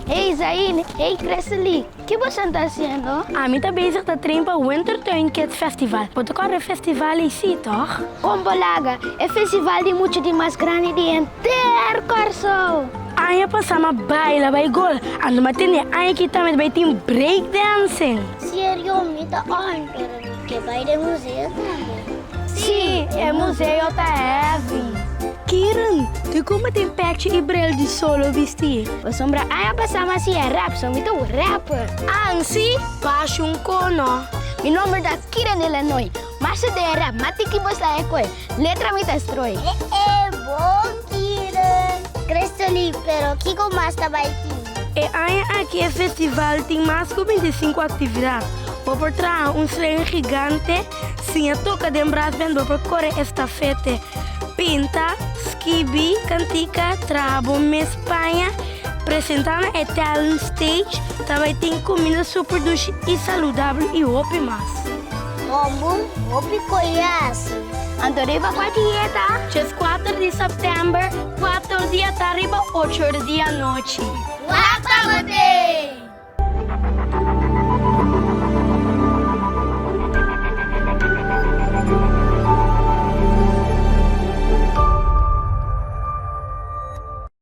Hey Zain, hey Cresely, ki boso ta hasiendo? Ami ta bezig ta train pa Wintertuin Kids Festival. Bo ta kòrda e festival ei sí, tòg? Kon bo laga? E festival di mucha di mas grandi di henter Kòrsou! Aña pasá m'a baila bai gol, anto m'a tende aña aki tambe ta bai tin breakdancing. Serio, mi ta on, pero mi ke bai den museo tambe. Sí, e museo ta heavy. Kiran, dikon bo tin pechi i bril di solo bistí? Pasobra aña pasá mi a siña rap, so mi ta un rapper. Ansi, basha un kono. Mi nomber ta Kiran Delanoy. Master den rap, ma tiki bo sa e koe. Letra mi ta strooi. E e, bon Kiran. Crestoli, pero kiko mas ta bai tin? E aña aki e festival tin mas ku 25 aktividat. Bo por traha un sleen gigante, siña toka den brassband, bo por kore estafete, pinta, skibi, kantika, traha bo mes paña, presentá na e talent stage, ta bai tin kuminda super dushi i saludabel i hopi mas. Homber, hopi koyas. Anto riba kua dia ta? Djes kuater di sèptèmber, kuater di atardi pa ocho or di anochi. Wak pa bo te!